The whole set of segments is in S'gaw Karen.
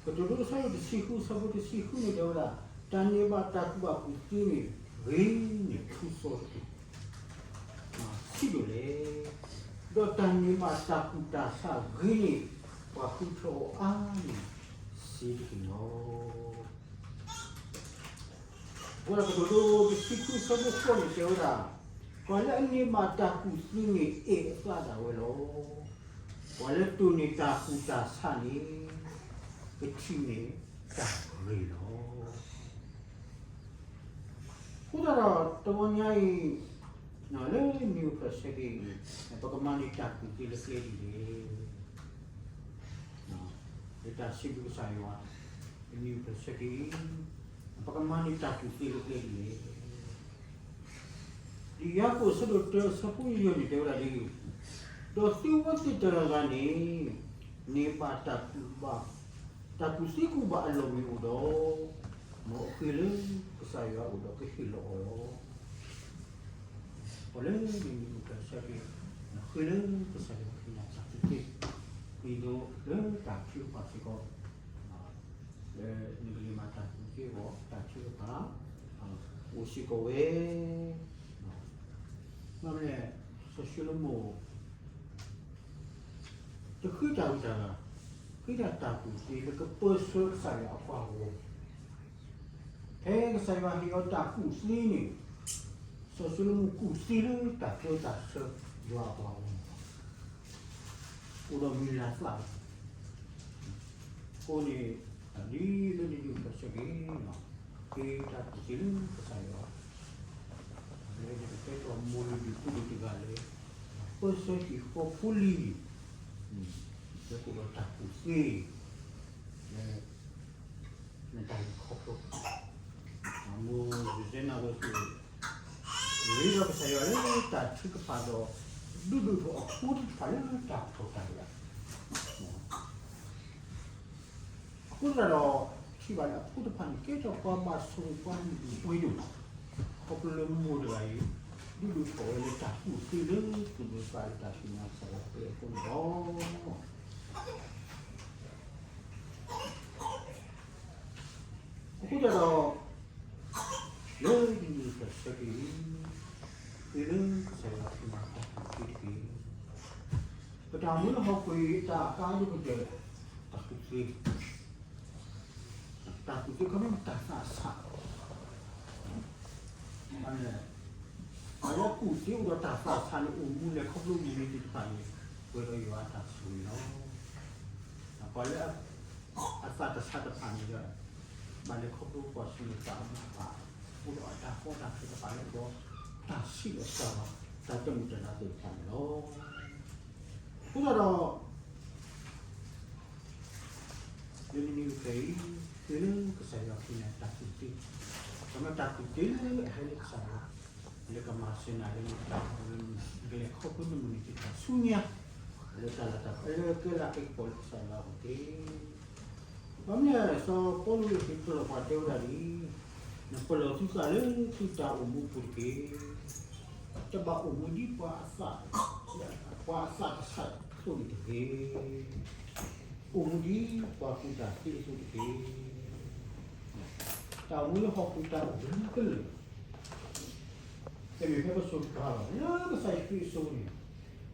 ကတိၤဒိ အဆၢဒိၣ်တဆံဃု အဆၢဖိတဆံဃုန့ၣ် တဲဝဲဒၣ်, တၢ်န့ၢ်ဘၣ်တၢ်ကူၣ်ဘၣ်ကူၣ်သ့န့ၣ် ဂ့ၤန့ၢ်ထူစီတက့ၢ်. ဆံးဒိၣ်လဲၣ်. ဒီးတၢ်န့ၢ်ဘၣ်တၢ်ကူၣ်တၢ်ဆးဂ့ၤန့ၢ် ပှၤဃုထၢအီၤအါန့ၢ်စ့တက့ၢ်လီၤ. အဃိဒီးကတိၤဒိ တဆံဃု အဆၢဖိဃိးန့ၣ် တဲဝဲဒၣ်, ပှၤလၢအန့ၢ်ဘၣ်တၢ်ကူၣ်သ့န့ၣ် အဲၣ်အသးဒၣ်ဝဲလီၤ. ပှၤလၢတိၢ်န့ၢ်တၢ်ကူၣ်တၢ်ဆးန့ၣ် ကထံၣ်န့ၢ်တၢ်ဂ့ၤလီၤ. အဃိသတးဒီး တဂီၤညါအံၤ လၢနံၣ်အိၣ်ဖျဲၣ်ဆၢက့ၤအံၤ ပကမၤန့ၢ်တၢ်ကူၣ်သ့လၢကျဲဒ်လဲၣ်. လၢတၢ်စံးဘျုးကစၢ်ယွၤ လၢနံၣ်အိၣ်ဖျဲၣ်ဆၢက့ၤအံၤ ပကမၤန့ၢ်တၢ်ကူၣ်သ့လၢကျဲဒ်လဲၣ်. လံာ်ယၤကိာ်အဆၢဒိၣ်တၢ အဆၢဖိယဲၢ်န့ၣ် တဲဝဲဒၣ်ဒ်အံၤ, ဒီးသုဝဲသ့ၣ်တဂၤဂၤန့ၣ် န့ၢ်ဘၣ်တၢ်ကူၣ်ဘၣ် တၢ်ကူၣ်သ့ကူၣ်ဘၣ်အလီၢ်မ့ၢ်အိၣ်ဒီး, မ်အဃ့လၢကစၢ်ယွၤအအိၣ်ဒီးကဟ့ၣ်လီၤအီၤလီၤ. ပှၤလၢနံၣ်အိၣ်ဖျဲၣ်ဆၢက့ၤ ဃ့လၢကစၢ်ယွၤကဟ့ၣ်နၤတၢ်ကူၣ်သ့, ဒ်သိးလၢတၢ်ထုကဖၣ်စ့ၢ်ကီး လၢနကလဲၤမၤတၢ်ကူၣ်သ့အဂီၢ် တၢ်ထုကဖၣ် အိၣ်စ့ၢ်ကီးဝဲ. ဘၣ်မနုၤလဲၣ်, စီၤၡလိၤမိၣ် တဃ့တၢ်ဂုၤတၢ်ဂၤ, ဃ့တၢ်ကူၣ်သ့လၢကပၢဆှၢကစၢ်ယွၤအပှၤအဂီၢ်, ဖဲကစၢ်ယွၤဟ့ၣ်အီၤတၢ်ကူၣ်သ့န့ၣ်, စီၤၡလိၤမိၣ်ကူၣ်သ့လၢတၢ်ပၢတၢ်ဆှၢယွၤအပှၤအဂီၢ်, အိၣ်ဒီးမုၢ်လၢ်သးလီၤ. အဃိန့ၣ် ဒ်လၢနံၣ်အိၣ်ဖျဲၣ်ဆၢက့ၤ ဃ့တၢ်ကူၣ်သ့လၢကစၢ်ယွၤ, လၢနကတဲထီၣ်မိၢ်လုၢ်ဒိၣ်ပှ့ၤဒိၣ်တဂၤလၢ ပၢဆှၢဟံၣ်ဃီဖိလံၤ, လၢကအိၣ်ဒီးတၢ်ကူၣ်သ့ လၢ နတၢ်လဲၤခီဖျိ, မိၢ်စဲနၢ်ဝဲၢ် ရ့ဒီးကစၢ်ယွၤလၢတၢ်ထုကဖၣ်ဒီး ဒုးဒိၣ်ထီၣ်အဖိသ့ၣ်တဖၣ်လၢတၢ်ဖှီၣ်တၢ်ယာ် အဃိသတးဒီး ထံၣ်ဘၣ်လၢအဖိတဖၣ်န့ၣ် ကဲထီၣ်ပှၤဘၣ်ဆိၣ်ဂ့ၤ ပှၤလုၢ်ဒိၣ်ပှ့ၤဒိၣ်, ခီဖျိလၢမိၢ်တဂၤအံၤ ဒုးဒိၣ်ထီၣ်ဝဲလၢတၢ်ကူၣ်သ့လၢသူၣ်လၢသးလၢတၢ်စူၢ်နာ်ကစၢ်ယွၤအဃိန့ၣ်လီၤ. အဃိသတးဒီး လၢနံၣ်အိၣ်ဖျဲၣ်ဆၢက့ၤအံၤ ဃ့လၢကစၢ်ယွၤအပူၤတၢ်ကူၣ်သ့တက့ၢ်. ပတၢ်အိၣ်မူလၢဟီၣ်ခိၣ်အံၤ တၢ်အကါဒိၣ်ကတၢၢ် တၢ်ကူၣ်သ့, တၢ်ကူၣ်သ့ခီဖျိတၢ်သးစၢ် ပှၤလၢအကူၣ်သ့အိၣ်ဒီးတၢ်သးစၢ်န့ၣ် အိၣ်မူလဲၤခီဖျိမုၢ်နံၤသ့ၣ်တဖၣ်န့ၣ် ပှဲၤဒီးယွၤအတၢ်ဆိၣ်ဂ့ၤလီၤ. ပှၤလၢ အသးတဆါတဖၣ်န့ၣ်ဒီး ဘၣ်လဲၤခီဖျိကွၢ်ဆၢၣ်မဲာ်တၢ်အိၣ်မူတဖၣ် အိၣ်ဒီးအတၢ်ကီတၢ်ခဲတဖၣ်လၢအဒီး တၢ်ဆံးလီၤစှၤလီၤ တၢ်တမုာ်တလၤသ့ၣ်တဖၣ်န့ၣ်လီၤ. အဃိသတးဒီး လၢနံၣ်အိၣ်ဖျဲၣ်အံၤ ဃ့လၢကစၢ်ယွၤအပူၤတၢ်ကူၣ်သ့, ဒီးမ့ၢ်တၢ်ကူၣ်သ့လၢအဟဲလၢကစၢ်ယွၤ လၢကမၤစၢၤနၤလၢနတၢ်အိၣ်မူ နကလဲၤခီဖျိနမုၢ်နံၤသ့ၣ်တဖၣ်ဆူညါ လၢတၢ်လၤတၢ်ကပီၤလၢကစၢ်ယွၤအအိၣ်တက့ၢ်. ဘၣ်မနုၤလဲၣ် စီၤပီလူးဟ့ၣ်ပလီၢ်ပှၤတဲဝဲဒၣ်ဒ်အံၤ, နပလီၢ်သုသးလၢသုတၢ်အိၣ်မူအပူၤတက့ၢ်. တဘၣ်အိၣ်မူဒ်ပှၤအသး, ပှၤအသးကဆှီအသိးန့ၣ်တဂ့ၤ, အိၣ်မူဒ်ပှၤကူၣ်တၢ်သ့အသိးတက့ၢ်. တၢ်အိၣ်မူလၢဟီၣ်ခိၣ်တၢ်အိၣ်ကလုာ်ကလုာ် တမ့ၢ်ဖဲပစိၤတကးဘၣ် လၢကစၢ်ယ့ၣ်ၡူးခရံာ်အစိၤန့ၣ်,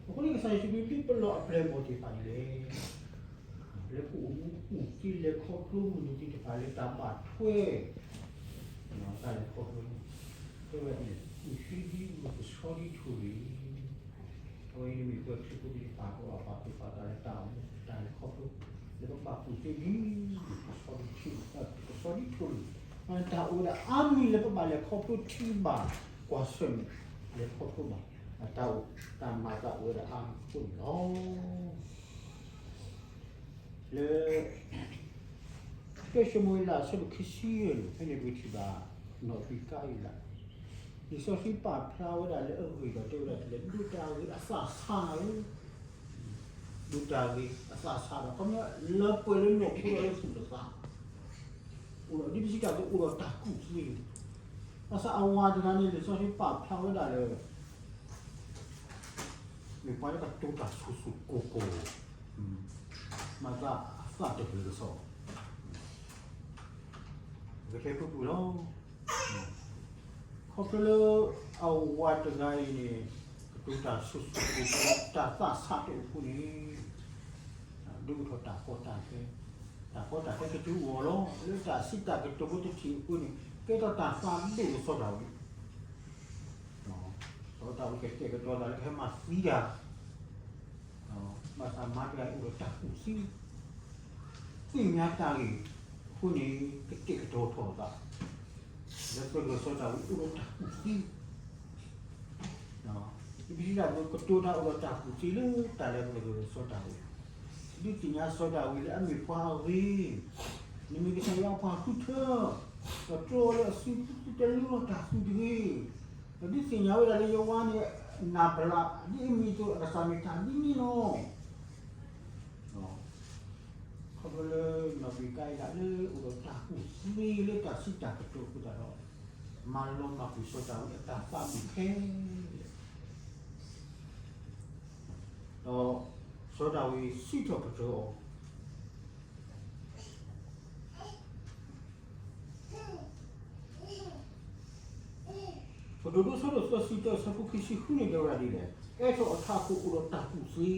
အဃိန့ၣ်ကစၢ်ယ့ၣ်ၡူးခရံာ်ဒုးပလီၢ်အပျဲၢ်အဘီၣ်သ့ၣ်တဖၣ်ဒ်လဲၣ်. လၢကအိၣ်မူကူၣ်သ့လဲၤခီဖျိမုၢ်နံၤသ့ၣ်တဖၣ်လၢတၢ်ဘၣ်ထွဲ တၢ်လဲၤခီဖျိန့ၣ်, တဲဝဲဒၣ်န့ၣ် ကူၣ်သ့ဒ်မုၢ်ကဆီဒံးထိၣ်ရံၣ်, အဝဲအံၤမ့ၢ်ပှၤခရံာ်ဖိသ့ၣ်တဖၣ် ပဘၣ်ပာ်သူၣ်ပာ်သးလၢတၢ်အိၣ်မူ တၢ်လဲၤခီဖျိ လၢပဘၣ်ကူၣ်သ့ဒ်မုၢ်ကဆီဒံးထိၣ်ရံၣ်, ကဆီဒံးထိၣ်ရံၣ်, တၢ်အိၣ်ဝဲဒၣ်အါမံၤလၢပဘၣ်လဲၤခီဖျိထံဘၣ်ကွၢ်ဆၢၣ်မဲာ် လဲၤခီဖျိဘၣ်, အတၢ်အိၣ်တၢ်မၤသးအိၣ်ဝဲဒၣ်အါမံၤအဃိန့ၣ်လီၤ. လၢ တၢၡမူၤအ့လး အဆၢဒိၣ်ခံဆံယဲၢ်န့ၣ် ဖဲန့ၣ်ပထံၣ်ဘၣ် နီၢ်ပံၤကါအ့လး, လံာ်စီဆှံပာ်ဖျါဝဲဒၣ်လၢအဂ့ၢ်ဒီးတဲဝဲဒၣ်ဒ်လဲၣ်, ဒိးတၢ်ဂ့ၤအသးဆါဧၢ, ဒိးတၢ်ဂ့ၤအသးဆါဒီး ခီဖျိလၢပှဲၤလၢနီၢ်ခိဒီးလၢသူၣ်လၢသး, အိၣ်ဒီးဒ်ပစံးတၢ်အသိး အိၣ်ဒီးတၢ်ကူၣ်သ့, ဘၣ်ဆၣ်အဝၤတဂၤန့ၣ် လံာ်စီဆှံပာ်ဖျါဝဲဒၣ်လၢ မ့ၢ်ပှၤလၢကတိၤတၢ်ဆိၣ်ဆိၣ်ကိၢ်ကိၢ်, မၤသးအသးတဂ့ၤကစီၣ်, ကတဲဖုပူၤလီၤ. ခီဖျိလၢအဝၤတဂၤအံၤန့ၣ် ကတိၤတၢ်ဆိၣ်ဆိၣ်ဆိၣ်ဆိၣ် တၢ်သးဆးတအိၣ်အဃိန့ၣ် ဒိကထီၣ်တၢ်ကီတၢ်ခဲ, တၢ်ကီတၢ်ခဲကတုၤအဂီၢ်လီၤ. လၢတၢ်စံးတၢ်ကတိၤဖိတထံၣ်အဃိန့ၣ် ကဲထီၣ်တၢ်သးဒိၣ်လၢစီၤဒၤဝံး, စီၤဒၤဝံးကတဲာ်ကတီၤသးလၢကဟဲမၤသံတၢ် ဘၣ်ဆၣ်မါတဂၤအံၤအိၣ်ဒီးတၢ်ကူၣ်သံ, သ့ၣ်ညါတၢ်ဂ့ၢ်အဃိန့ၣ် ကတဲာ်ကတီၤထီၣ်အသး လၢပှၤဂၢၢ်စီၤဒၤဝံးအိၣ်ဒီးတၢ်ကူၣ်သံ, ပစံးတၢ်ကတိၤတၢ်အိၣ်ဒီးတၢ်ကူၣ်သံလၢတၢ်လၢပှၤဂၢၢ်စီၤဒၤဝံး, ဒုးသ့ၣ်ညါစီၤဒၤဝံးလၢအမ့ၢ်ပှၤအဂ့ၤ, နမ့ၢ်ကစၢ်ယွၤအပှၤဃုထၢ, ဒီးတြီအီၤလၢအစုတလူလီၤတၢ်သူၣ်တဂ့ၤ, ဒီးဒုးသ့ၣ်ညါဝဲဒၣ်လၢယဝၤန့ၣ် နၢ်ပၢၢ်လၢ ဒ်အမ့ၢ်အသိးအကစၢ်မ့ၢ်တၢ်ဒ်န့ၣ်လီၤ. ခီဖျိလၢနီၢ်ပံၤကၤအံၤဒၣ်လၢအိၣ်ဒီးတၢ်ကူၣ်သံလၢတၢ်စံးတၢ်ကတိၤအဃိသတးဒီး မၤလီၤမၢ်ကွံာ်စီၤဒၤဝံးအတၢ်သးမုာ်ခဲလၢာ်, ဒီးစီၤဒၤဝံးစံးထီၣ်ပတြၢၤအီၤ ပဒိၣ်ဒိၣ်စီဒိၣ်စီဆံတၢ ဆၢဖိခံဆံဃုန့ၣ် တဲဝဲဒၣ်ဒ်လဲၣ်, အဲၣ်ထီၣ်အထးခိၣ်အိၣ်ဒီးတၢ်ကူၣ်သံ, ဒီး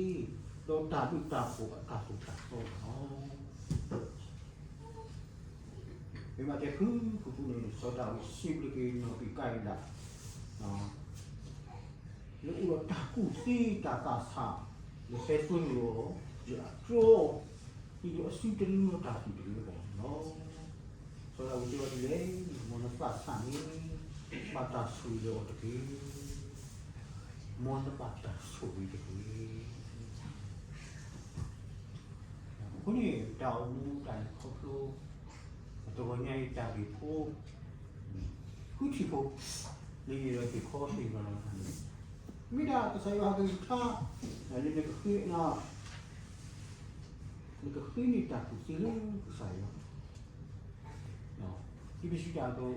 တၢ်ဘျုးတၢ်ဖှိၣ်အတၢ်သိၣ်တၢ်သီလီၤ. မ့ၢ်ဘၣ်တဲဖုဖုဖုန့ၣ် စီၤဒၤဝံးစံးဘျုးက့ၤနီၢ်ပံၤကၤအံၤဒၣ် လၢအိၣ်ဒီးတၢ်ကူၣ်သံတၢ်သးဆး လၢဟဲသိၣ်လိအီၤ လၢအတြီအီၤ ဒ်သိးအစုတလူလီၤတၢ်သူၣ်တဂ့ၤအဂီၢ်န့ၣ်လီၤ. စီၤဒၤဝံးတဲဝဲဒ်လဲၣ်, မ်နသးဆးန့ၣ် ဘၣ်တၢ်ဆိၣ်ဂ့ၤလၢအီၤတက့ၢ်. မ်နဘၣ်တၢ်ဆိၣ်ဂ့ၤတက့ၢ်. အဃိန့ၣ် တၢ်အိၣ်မူတၢ်န့ၣ်ခီဖျိ တဂီၤညါအံၤတၢ်ဂ့ၢ်ဖိ ဃုထံၣ်ဖိ လၢယအဲၣ်ဒိးဟ့ၣ်ခီသ့ၣ်တဖၣ်လီၤ. မ့ၢ်ဒၣ်ကစၢ်ယွၤကလုၢ်ကထါ လၢနကဃ့ နကဃ့န့ၢ်တၢ်ကူၣ်သံလၢကစၢ်ယွၤ, ဒ်ပစံးတၢ်အသိး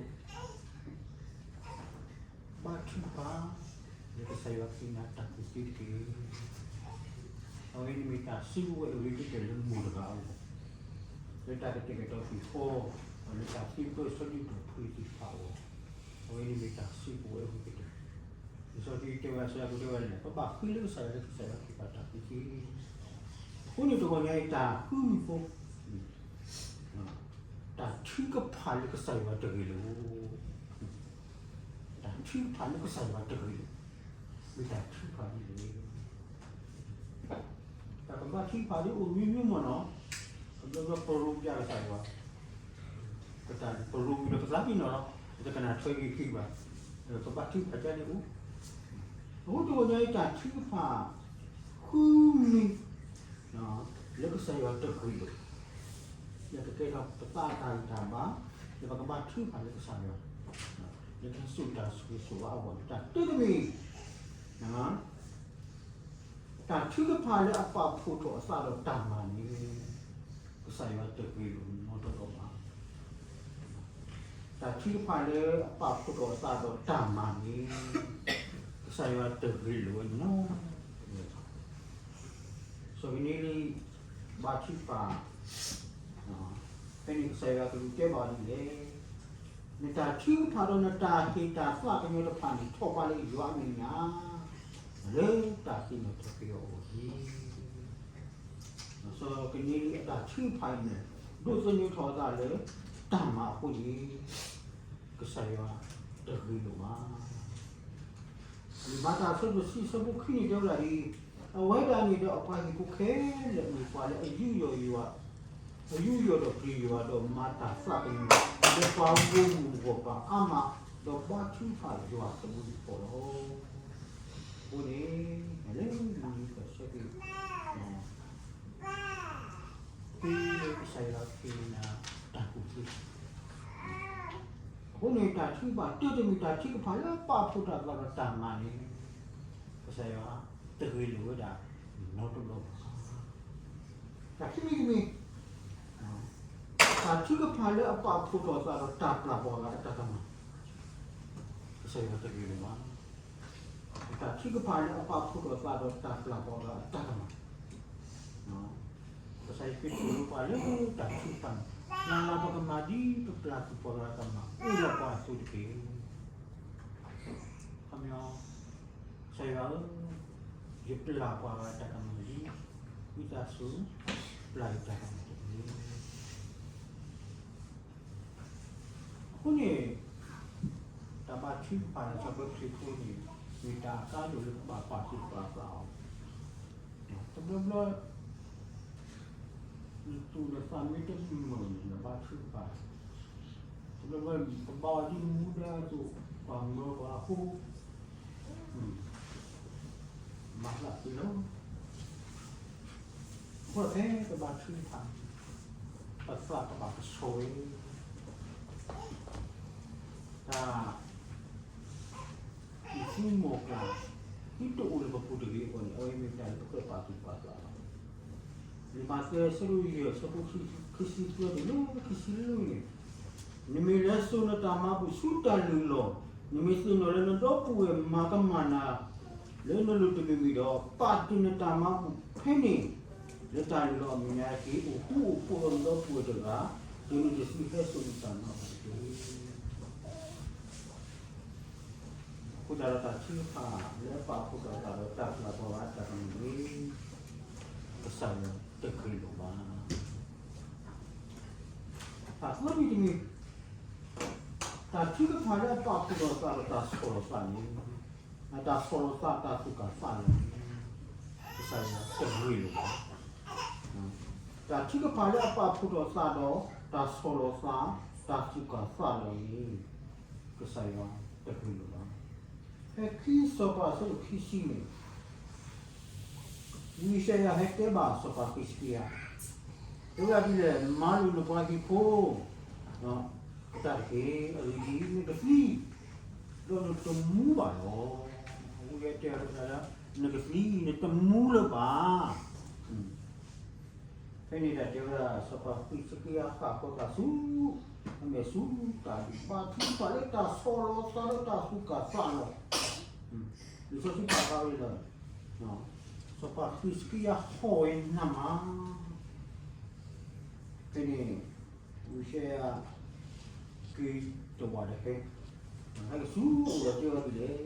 ဘါထုကဖၣ် လၢကစၢ်ယွၤကဟ့ၣ်နၤတၢ်ကူၣ်သံတက့ၢ်. အဝဲန့ၣ်မ့ၢ်တၢ်စုကဝဲၤအဂ့ၤကတၢၢ်လၢမိၢ်တဂၤအဂီၢ်, လၢတၢ်ကတဲာ်ကတီၤဟ့ၣ်ဃီ, ဒီးလၢတၢ်သံကွၢ်ဆီဒုၣ်တီၢ်ဖှ့သ့ၣ်တဖၣ်အဂီၢ်, အဝဲန့ၣ်မ့ၢ်တၢ်စုကဝဲၤအဂ့ၤကတၢၢ်. လံာ်စီဆှံတဲဝဲ စီၤယၤကိာ်တဲဝဲန့ၣ် ပဘၣ်ဃ့လၢကစၢ်ယွၤ လၢကစၢ်ယွၤကဟ့ၣ်ပှၤတၢ်ကူၣ်သံ အဃိန့ၣ်တဂီၤညါအံၤတၢ်ဃုမံၤဖိ တၢ်ထုကဖၣ်လၢကစၢ်ယွၤတဂ့ၤလၢၤ, တၢ်ထုကဖၣ်လၢကစၢ်ယွၤတဂ့ၤလၢၤ, မ့ၢ်တၢ်ထုကဖၣ်ဒ်လဲၣ်. တၢ်ကဘၣ်ထုကဖၣ်ဒ်အိၣ်မံၤမံၤမ့ၢ်နီၤ, အဘျီဘျီပရိပျါကစၢ်ယွၤ, ပတၢ်ပရိပျါဒီးပသးပ့ၤနီၣ်လီၤ, ပတကနၣ်ထွဲက့ၤခံဘၣ်, ကဘၣ်ထုကဖၣ်ကဒ်အိၣ်, အဃိတဂီၤညါအံၤတၢ်ထုကဖၣ် ဃုမံၤ လၢကစၢ်ယွၤတဂ့ၤလၢၤ, လၢကကဲထီၣ်ပသးအတၢ်ဂံၢ်တၢ်ဘါ, လၢပကဘၣ်ထုကဖၣ်လၢကစၢ်ယွၤ, လၢကဟဲစိာ်တၢ်ဆိၣ်ဂ့ၤဆိၣ်ဝါအဂီၢ်န့ၣ် တၢ်တၢတမံၤ, တၢ်ထုကဖၣ်လၢအပာ်ဖှိၣ်ထီၣ်အသးဒီးတၢ်မၤန့ၣ် ကစၢ်ယွၤတဂ့ၤလၢၤနီတဘျီဘၣ်. တၢ်ထုကဖၣ်လၢအပာ်ဖှိၣ်ထီၣ်အသးဒီးတၢ်မၤန့ၣ် ကစၢ်ယွၤတဂ့ၤလၢၤဝဲနီတဘျီဘၣ်. စီၤကနံလံ ဘါထုကဖၣ်, ဖဲန့ၣ်ကစၢ်ယွၤကလူးတဲဘၣ်ဒ်လဲၣ်, နတၢ်ထုကဖၣ်ဒီးနတၢ်ဟ့ၣ်တၢ်သးကညီၤတဖၣ်န့ၣ် ထီၣ်ဘးလၢယွၤအမဲာ်ညါ လၢတၢ်သ့ၣ်နီၣ်ထီၣ်က့ၤအီၤအဂီၢ်တက့ၢ်. စီၤကနံလံအတၢ်ထုကဖၣ်အံၤန့ၣ် ဒိးသန့ၤထီၣ်အသးလၢတၢ်မၤအဃိန့ၣ် ကစၢ်ယွၤတဂ့ၤလၢၤဘၣ်. မၤတၢ်အဆၢဒိၣ်တဆံ အဆၢဖိခံန့ၣ် တဲဝဲဒၣ်ဒ်အံၤ, အဝဲဒၣ်န့ၣ်ဒီးအပှၤဟံၣ်ဖိခဲလၢာ်မ့ၢ်ပှၤလၢအယူးယီၣ်ယွၤ, အယူးယီၣ်ဒီးပျံၤယွၤဒီးမၤတၢ်သးကညီၤ လၢပှၤဂီၢ်မုၢ်အဂီၢ်ဘၣ်အါမး, ဒီးဘါထုကဖၣ်ယွၤသးဘိတဖၣ်လီၤ. အဃိန့ၣ် လၢနံၤကဆၢက့ၤ ဖဲကစၢ်ယွၤကဟ့ၣ်နၤတၢ်ကူၣ်သ့ အဃိန့ၣ် တၢ်ထုကဖၣ်တၢတမံၤ တၢ်ထုကဖၣ်လၢပာ်ဖှိၣ်ထီၣ်အသးဒီးတၢ်မၤန့ၣ် ကစၢ်ယွၤတဂ့ၤလၢၤဝဲဒၣ်နီတဘျီဘၣ်. တၢ်ခံမံၤတမံၤ, တၢ်ထုကဖၣ်လၢအပာ်ဖှိၣ်ထီၣ်အသးဒီးတၢ်ပျၢ်ပှၤဂၤအတၢ်ကမၣ် ကစၢ်ယွၤတဂ့ၤလၢၤဘၣ်. တၢ်ထုကဖၣ်လၢအပာ်ဖှိၣ်ထီၣ်အသးဒီးတၢ်ပျၢ်ပှၤဂၤအတၢ်ကမၣ်, အဃိ ကစၢ်ယ့ၣ်ၡူးခရံာ်ကိးပှၤလၢတၢ်ထုကဖၣ်န့ၣ်, လၢ်လၢ်ပကမၤဒ်ပပျၢ်ကွံာ်ပှၤဂၤတၢ်မၤအိၣ်ဒီးပှၤအသိးတက့ၢ်. ခီပညီ, ကစၢ်ယွၤဧၢ, ယပျၢ်ပှၤဂၤတၢ်ကမၣ်လံ, ဝံသးစူၤ ပျၢ်ယတၢ်ကမၣ်တက့ၢ်. အဃိန့ၣ် တၢ်ဘါထုကဖၣ်လၢကီၢ်ပှၤခရံာ်ဖိန့ၣ် မ့ၢ်တၢ်အကါဒိၣ်လၢပဘၣ်ပာ်သူၣ်ပာ်သးအီၤ, တဘျီဘျီ နသူၣ်နသးမ့ၢ်တမုာ်န့ၣ် နဘါထုကဖၣ်, တဘျီဘျီ ပဘါအီၤဒ်မူဒါအသိး, ပှၤမၢပှၤအဃိ, မၤသးသ့လီၤ. အဃိဖဲပဘါထုကဖၣ်န့ၣ် ပသးကဘၣ်ကဆှီဝဲ, တၢ် မ့ၢ်သံမီၢ်ကျၢ် ဒ်တအိၣ်လၢပပူၤတဂ့ၤအဂီၢ်န့ၣ် အဝဲမ့ၢ်တၢ်လၢပကြၢးပာ်သူၣ်ပာ်သးလီၤ. လံာ်မးသဲ အဆၢဒိၣ်ယဲၢ် အဆၢဖိခံဆံသၢတုၤလၢခံဆံလွံၢ်န့ၣ်, နမ့ၢ်လဲၤစိာ်နတၢ်မၤဘူၣ်ဆူတၢ်လုၢ်လီၢ်, နမ့ၢ်သ့ၣ်နီၣ်လၢနဒီပုၢ်ဝဲၢ်မၤကမၣ်နၤ လၢနလိၤတမံၤမံၤဒီး ပာ်တ့ၢ်နတၢ်မၤဘူၣ်ဖဲန့ၣ် လၢတၢ်လုၢ်လီၢ်အမဲာ်ညါ, က့ၤအိၣ်ဃူအိၣ်ဖိးဒီးနဒီပုၢ်ဝဲၢ်တဂၤ, တုၤနတစုဟဲစိာ်နတၢ်မၤဘူၣ်တက့ၢ်. အဃိသတးဒီး တၢ်ထုကဖၣ်လၢအပာ်ဖှိၣ်ထီၣ်အသးဒီးတၢ်ပျၢ်ပှၤဂၤတၢ်ကမၣ်န့ၣ် ကစၢ်ယွၤတဂ့ၤလိာ်ဘၣ်. တၢ်သၢမံၤတမံၤ, တၢ်ထုကဖၣ်လၢအပာ်ဖှိၣ်ထီၣ်အသးဒီးတၢ်ဆီၣ်လီၤသးန့ၣ်, တၢ်ဆီၣ်လီၤသး တၢ်သူၣ်ကၢ်သးလီၤန့ၣ် ကစၢ်ယွၤတဂ့ၤလိာ်ဘၣ်. တၢ်ထုကဖၣ်လၢအပာ်ဖှိၣ်ထီၣ်သးဒီး တၢ်ဆီၣ်လီၤသး တၢ်သူၣ်ကၢ်သးလီၤန့ၣ် ကစၢ်ယွၤတဂ့ၤလိာ်ဘၣ်. ဖဲခံစီၤပၤအဆၢဒိၣ်ခံဆံန့ၣ် ဝံယၡါယၤဟဲတဲဘၣ်စီၤပၤဃံးစကံယၤ, တဲဝဲဒၣ်ဒ်လဲၣ်, မၤလိာ်နပှၤဟံၣ်ဖိ အတၢ်တက့ၢ်. အဂ့ၢ်ဒ်အံၤ, နကသံ, ဒီးနတမူဘၣ်လီၤ. အဝဲတဲအီၤလၢ နကသံ, နတမူလၢၤဘၣ်. ဖဲန့ၣ်တၢ်တဲဝဲဒၣ် စီၤပၤဃံးစကံယၤဃၣ်ဃီၤသးဆူ အမဲာ်ဆူတၢ်ဒုး ဘါထုကဖၣ်လၢတၢ်ဆီၣ်လီၤသးလၢတၢ်သူၣ်ကၢ်သးလီၤ. လံာ်စီဆှံပာ်ဖျါဝဲလၢ စီၤပၤဃံးစကံယၤဟီၣ်ဝဲနးမး. ဖဲန့ၣ် ဝံယၡါယၤ က့ၤတဝၢ်ဒီးဟဲ, ဟဲက့ၤဆူအအိၣ်ဒီးတဲဝဲဒ်လဲၣ်,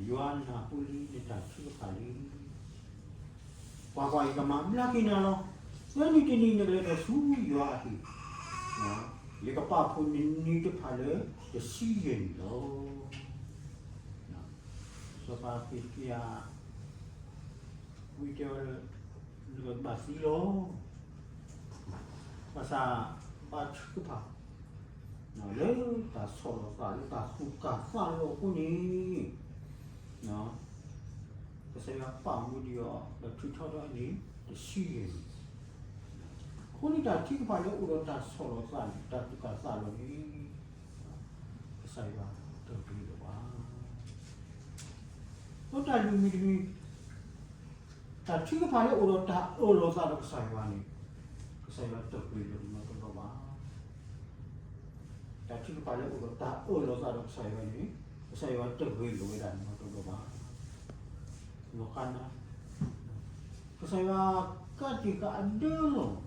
ယွၤနၢ်ဟူလံနတၢ်ထုကဖၣ်လံ. ကွၢ်ကွၢ်, ယကမၤဘျါက့ၤနၤလီၤ. သၢနံၤတနံၤနကလဲၤထီၣ်ဆူယွၤအဟံၣ်, ယကပာ်ဖှိၣ်နနံၤတဖၣ်လၢတဆံယဲၢ်နံၣ်လီၤ. စီၤပၤဃံးစကံယၤ ဝံတဲအီၤလၢ နကဘၣ်သံလီၤ. ဘၣ်ဆၣ် ဘါထုကဖၣ် လၢတၢ်ဆီၣ်လီၤသးလၢတၢ်သူၣ်ကၢ်သးလီၤအဃိန့ၣ် ကစၢ်ယွၤပာ်မူဒံးအီၤ ဒီးထုးထီၣ်ထီၣ်အနံၤ တဆံယဲၢ်နံၣ်. အဃိန့ၣ်တၢ်ထုကဖၣ်လၢအိၣ်ဒီးတၢ်ဆီၣ်လီၤသးန့ၣ် တၢ်သူၣ်ကၢ်သးလီၤန့ၣ် ကစၢ်ယွၤတဂ့ၤလၢၤဘၣ်. ဒီးတၢ်လွံၢ်မံၤတမံၤ, တၢ်ထုကဖၣ်လၢအိၣ်ဒီးတၢ်အၢၣ်လီၤသးဒီးကစၢ်ယွၤန့ၣ် ကစၢ်ယွၤတဂ့ၤလၢၤနီတဘျီဘၣ်. တၢ်ထုကဖၣ်လၢအိၣ်ဒီးတၢ်အၢၣ်လီၤသးဒီးကစၢ်ယွၤန့ၣ် ကစၢ်ယွၤတဂ့ၤလၢၤဝဲဒၣ်နီတဘျီဘၣ်. လီၤဃးနၤ, ကစၢ်ယွၤကးတံာ်ဃာ်အဒၢလီၤ.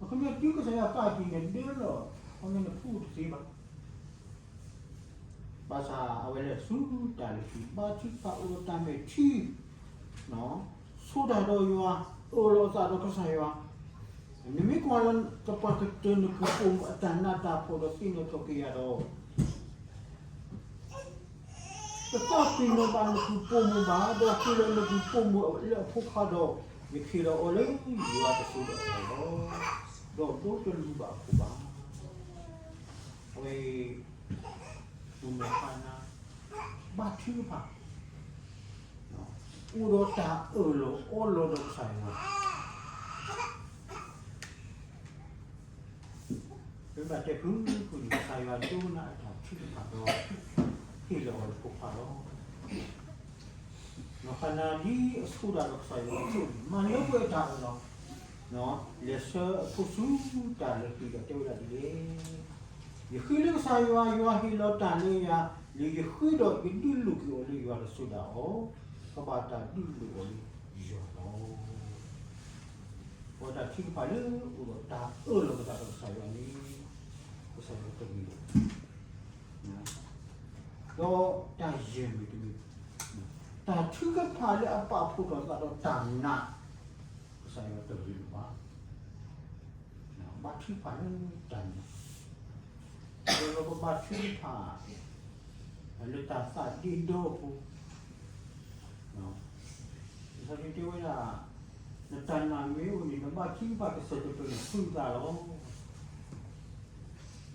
အခီပညီတုၤကစၢ်ယွၤကးတံာ်နဒၢလီၤ, အခီပညီနဖှူတသ့ဘၣ်. ဘၣ်ဆၣ်အဝဲလဲၤဆူတၢ်လုၢ်ဟံၣ် ဘါထုကဖၣ်အိၣ်ဒီးတၢ်မဲာ်ထံ ဆိတၢ်ဒီးယွၤ, အၢၣ်လီၤအသးဒီးကစၢ်ယွၤ. နမ့ၢ်ကွၢ်လၢကပှၤကတၢၢ်နကုၢ်ပိာ်မုၣ်အတၢ်နးတၢ်ဖှီၣ်ဒီးသ့ၣ်နီၣ်ထီၣ်က့ၤယၤဒီး တသးပ့ၤနီၣ်ဘၣ်နကုၢ်ပိာ်မုၣ်ဘၣ်, ဒီးဃ့လီၤနကုၢ်ပိာ်မုၣ်လၢအဖိခွါဒီး ယခ့လီၤအီၤလၢယွၤကစိၤဒီးအီၤလီၤ. ဒီးဒိတလူၤဘၣ်အခိၣ်ဘၣ်. အဝဲအံၤ ပမ့ၢ်ဖးနၤ ဘါထုကဖၣ် အိၣ်ဒီးတၢ်အၢၣ်လီၤအီလီၤဒီးကစၢ်ယွၤ ပဘၣ်တဲဖုဖုန့ၣ် ကစၢ်ယွၤဒိကနၣ်အတၢ်ထုကဖၣ်ဒီး ဟ့ၣ်လီၤအီၤလၢဖိခွါလီၤ. လီၤဃးနၤဒ်အဆိကတၢၢ်ဒီးကစၢ်ယွၤအသိးန့ၣ် မၤလၢပှဲၤအတၢ်အၢၣ်လီၤ. လဲၤဆှၢအဖိဆူတၢ်လုၢ်ဟံၣ်ဒီးတဲဝဲဒၣ်ဒ်လဲၣ်, ယဃ့လၢကစၢ်ယွၤ, ယွၤဟ့ၣ်လီၤတၢ်လၢယၤ, လၢယဃ့ဒီးယဒုးလိၢ်က့ၤအီၤလၢယွၤတစိၤဒၣ်အီၤ, ကဘၣ်တၢ်ဒုးလိၢ်အီၤလၢယွၤလီၤ. ပတၢ်ထုကဖၣ်လၢအိၣ်ဒီးတၢ်အၢၣ်လီၤပသးဒီးကစၢ်ယွၤန့ၣ်, ကစၢ်ယွၤတဂ့ၤလၢၤဘၣ်. ဒီးတၢ်ယဲၢ်မံၤတမံၤ, တၢ်ထုကဖၣ်လၢအပာ်ဖှိၣ်ထီၣ်သးဒီးတၢ်နာ်, ကစၢ်ယွၤတဂ့ၤလၢၤဘၣ်. ဘါထုကဖၣ်လၢတၢ်နာ်, ဒီးပဘါထုကဖၣ် လၢတၢ်သးဒ့ဒီအပူၤ, လံာ်စီဆှံတဲဝဲဒၣ်, နတၢ်နာ်မ့ၢ်အိၣ်န့ၣ် နဘါထုကဖၣ်ကစၢၢ်ကပၢၤန့ၣ် သုးသးလီၤ.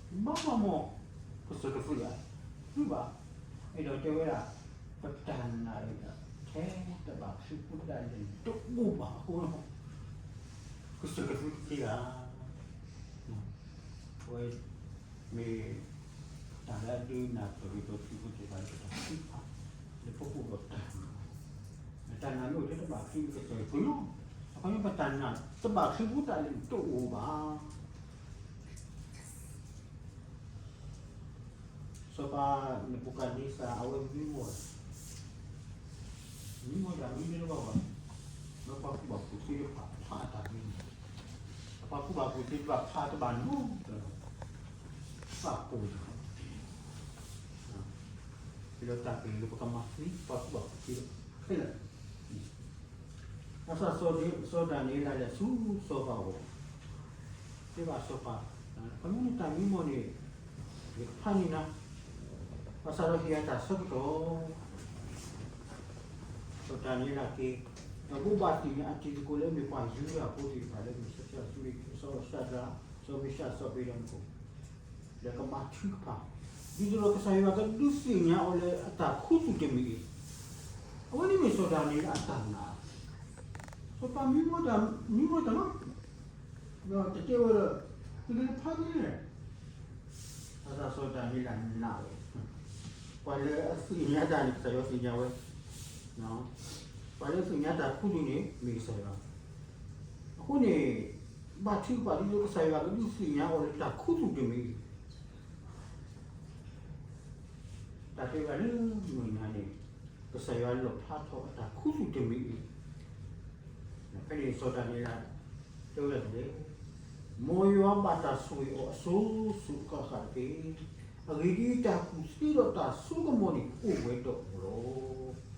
ဘၣ်မၤမီၢ် ကစၢၢ်ကသုးဧါ, သုးဘၣ်. အဲၣ်ဒိးတဲဝဲဒၣ်, ပတၢ်နာ်အံၤ ထဲတဘၣ်ချံပူၤဒၣ်လဲာ်န့ၣ် တအိၣ်ဘၣ်အဃိ, ကစၢၢ်ကသုးတသ့ဧါ. အဝဲ မ့ၢ်တၢ်လၢအဒုးနၢ်ပၢၢ်က့ၤပှၤခရံာ်ဖိသ့ၣ်တဖၣ်လၢပတၢ်ထုကဖၣ်, လၢပအိၣ်ဒီးတၢ်နာ်, တၢ်နာ်မ့ၢ်အိၣ်ထဲတဘၣ်ချံန့ၣ် ကစၢၢ်ကသုးလီၤ. အခီပညီပတၢ်နာ်တဘၣ်ချံပူၤဒၣ်လဲာ်န့ၣ် တအိၣ်ဘၣ်. စီၤပၤနၤဘူၤခၣ်နံစၢ် အဝဲမံမီၢ်, မံမီၢ်တၢ်မံလၢတဘၣ်ဘၣ်, လၢပှၤကူၣ်ဘၣ်ကူၣ်သ့တဖၣ်ဖးအတၢ်မံ, ပှၤကူၣ်ဘၣ်ကူၣ်သ့တဖၣ်ဖးတဘၣ်နီတဘျီ, သးကိၢ်တခီ, ဒီးတၢ်ကလုၢ်လၢပကမၤသံပှၤကူၣ်ဘၣ်ကူၣ်သ့ခဲလၢာ်. ဘၣ်ဆၣ်စီၤဒၤနံးယ့လးလဲၤဆူစီၤပၤအအိၣ်, တဲဘၣ်စီၤပၤ, ခီမ့ၢ်နတၢ်မံမီၢ်န့ၣ်, ယကဖးန့ၢ်နၤ, ဘၣ်ဆၣ်ဒီးဟ့ၣ်ယၤတၢ်ဆၢကတီၢ်. စီၤဒၤနံးယ့လးက့ၤ, ဒီးဘိးဘၣ်သ့ၣ်ညါအတံၤသကိးလၢအမ့ၢ်ပှၤယူဒၤဖိသ့ၣ်တဖၣ်လၢမ့ၢ်စီၤၡၢၣ်, စီၤၡဒြး, စီၤမ့ၡး, စီၤအဘ့းနကိၤ, လၢကဘါထုကဖၣ်, ဒ်သိးဒီးကစၢ်ယွၤကဒုးသ့ၣ်ညါအီၤလၢအတၢ်ခူသူၣ်တမံၤအံၤ, အဝဲန့ၣ်မ့ၢ်စီၤဒၤနံးယ့လးအတၢ်နာ်, စီၤပၤမံမီၢ်တၢ်, မံမီၢ်တၢ်လီၤ, ဒီးတတဲဝဲဒီး, သုကဖးန့ၣ်, ဘၣ်ဆၣ်စီၤဒၤနံးယ့လးနာ်ဝဲ, ပှၤလၢအသ့ၣ်ညါတၢ်န့ၣ် ကစၢ်ယွၤသ့ၣ်ညါဝဲ, ပှၤလၢအသ့ၣ်ညါတၢ်ခူသူၣ်န့ၣ် မ့ၢ်ကစၢ်ယွၤ, အဃိန့ၣ်, ဘါထုကဖၣ်ဒ်သိးကစၢ်ယွၤကဒုးသ့ၣ်ညါအီၤလၢတၢ်ခူသူၣ်တမံၤအံၤ, တၢ်တဲဝဲဒၣ်လၢမုၢ်နၤန့ၣ်, ကစၢ်ယွၤလီၣ်ဖျါထီၣ်အတၢ်ခူသူၣ်တမံၤအံၤ, ဖဲန့ၣ်စီၤဒၤနံးယ့လး, တဲဝဲဒၣ်ဒ်လဲၣ်, မ်ယွၤဘၣ်တၢ်ဆိၣ်ဂ့ၤအီၤအစိၤစိၤအဃၣ်ဃၣ်တက့ၢ်. အဂ့ၢ်ဒ်အံၤ, တၢ်ကူၣ်သ့ဒီးတၢ်ဆိကမိၣ်န့ၣ် အိၣ်ဝဲဒီးအီၤလီၤ.